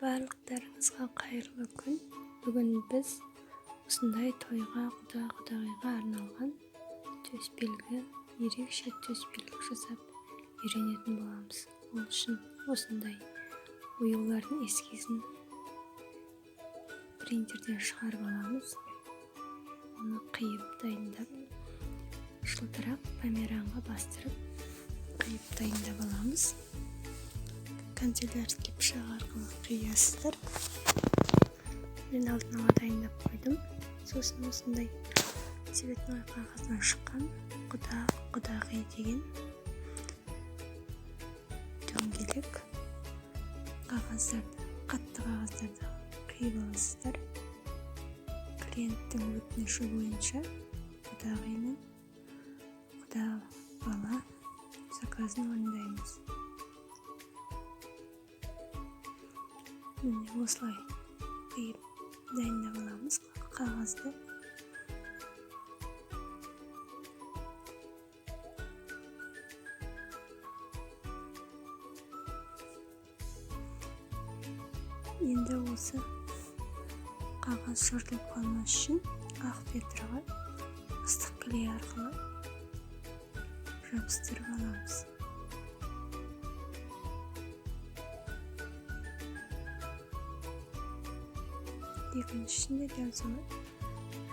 Барлықтарыңызға қайырлы күн. Бүгін біз осындай тойға, құда-құдағиға арналған төсбелгі, ерекше төсбелгі жасап үйренетін боламыз. Ол үшін осындай оюлардың эскизін принтерден шығарып аламыз. Оны қиып дайындап, жылтырақ померанға бастырып қиып дайындап аламыз. Канцелярский пышақ арқылы қиясыздар. Мен алдын ала дайындап қойдым. Сосын осындай цветной қағаздан шыққан құда, құдағи деген дөңгелек қағаздарды, қатты қағаздарды қиып аласыздар. Клиенттің өтініші бойынша құдағи мен құда бала заказын орындаймыз. Міне осылай қиып дайындап аламыз қағазды. Енді осы қағаз жыртылып қалмас үшін ақ фетрға ыстық клей арқылы жабыстырып аламыз. Екіншісін де дәл солай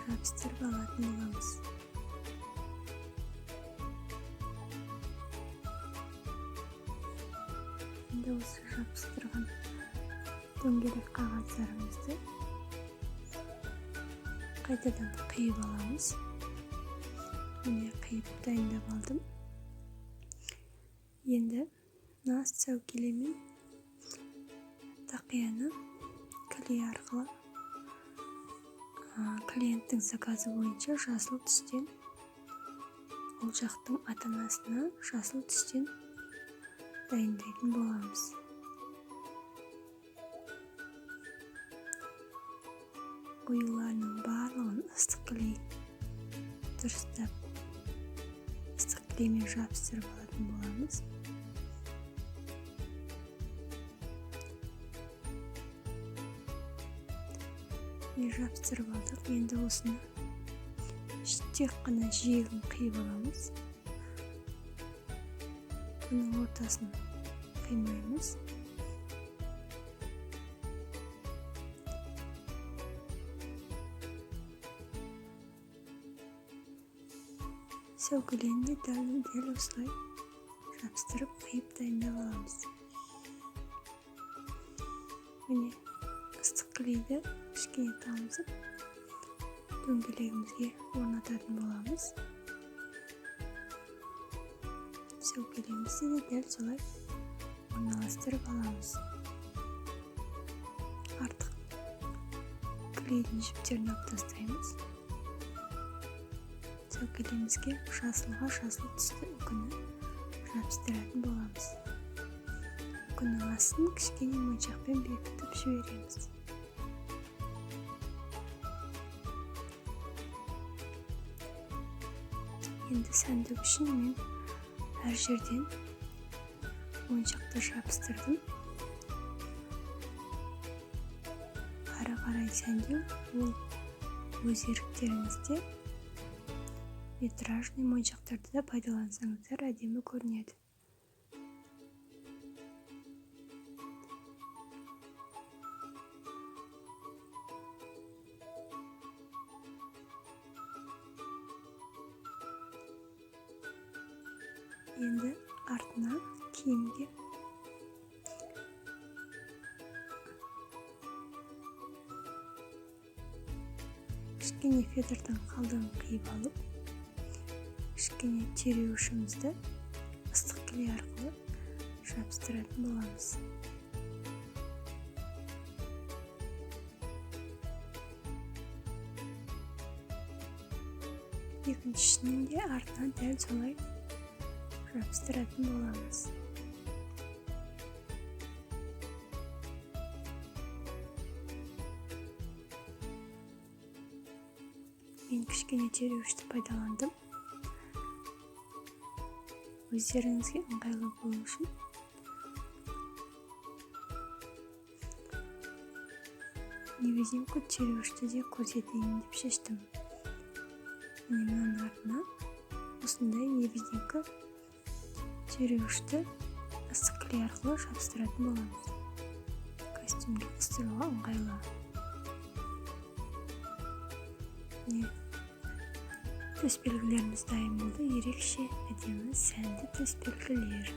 жабыстырып алатын боламыз. Енді осы жабыстырған дөңгелек қағаздарымызды қайтадан қиып аламыз. Міне қиып дайындап алдым. Енді мына сәукеле мен тақияны клей арқылы клиенттің заказы бойынша жасыл түстен, ол жақтың ата-анасына жасыл түстен дайындайтын боламыз. Оюларының барлығын ыстық клей дұрыстап ыстық клеймен жабыстырып алатын боламыз. Міне жабыстырып алдық. Енді осыны тек қана жиегін қиып аламыз. Бұның ортасын қимаймыз. Сәукелені де дәл осылай жабыстырып қиып дайындап аламыз. Міне ыстық клейді кішкене тамызып дөңгелегімізге орнататын боламыз. Сәукелемізді де дәл солай орналастырып аламыз. Артық клейдің жіптерін алып тастаймыз. Сәукелемізге жасылға жасыл түсті үкіні жабыстыратын боламыз. Үкінің астын кішкене моншақпен бекітіп жібереміз. Енді сәндік үшін мен әр жерден моншақты жабыстырдым. Ары қарай сәндеу ол өз еріктеріңізде. Витражный моншақтарды да пайдалансаңыздар әдемі көрінеді. Енді артына киімге кішкене фетрдің қалдығын қиып алып, кішкене тереуішімізді ыстық клей арқылы жабыстыратын боламыз. Екіншісінің де артына дәл солай жабыстыратын боламыз. Мен кішкене тереуішті пайдаландым. Өздеріңізге ыңғайлы болу үшін Невидимка түйреуішті де көрсетейін деп шештім. Міне, мынаның артына осындай невидимка түйреуішті ыстық клей арқылы жабыстыратын боламыз. Костюмге қыстыруға ыңғайлы. Міне, төсбелгілеріміз дайын болды. Ерекше әдемі, сәнді төсбелгілер.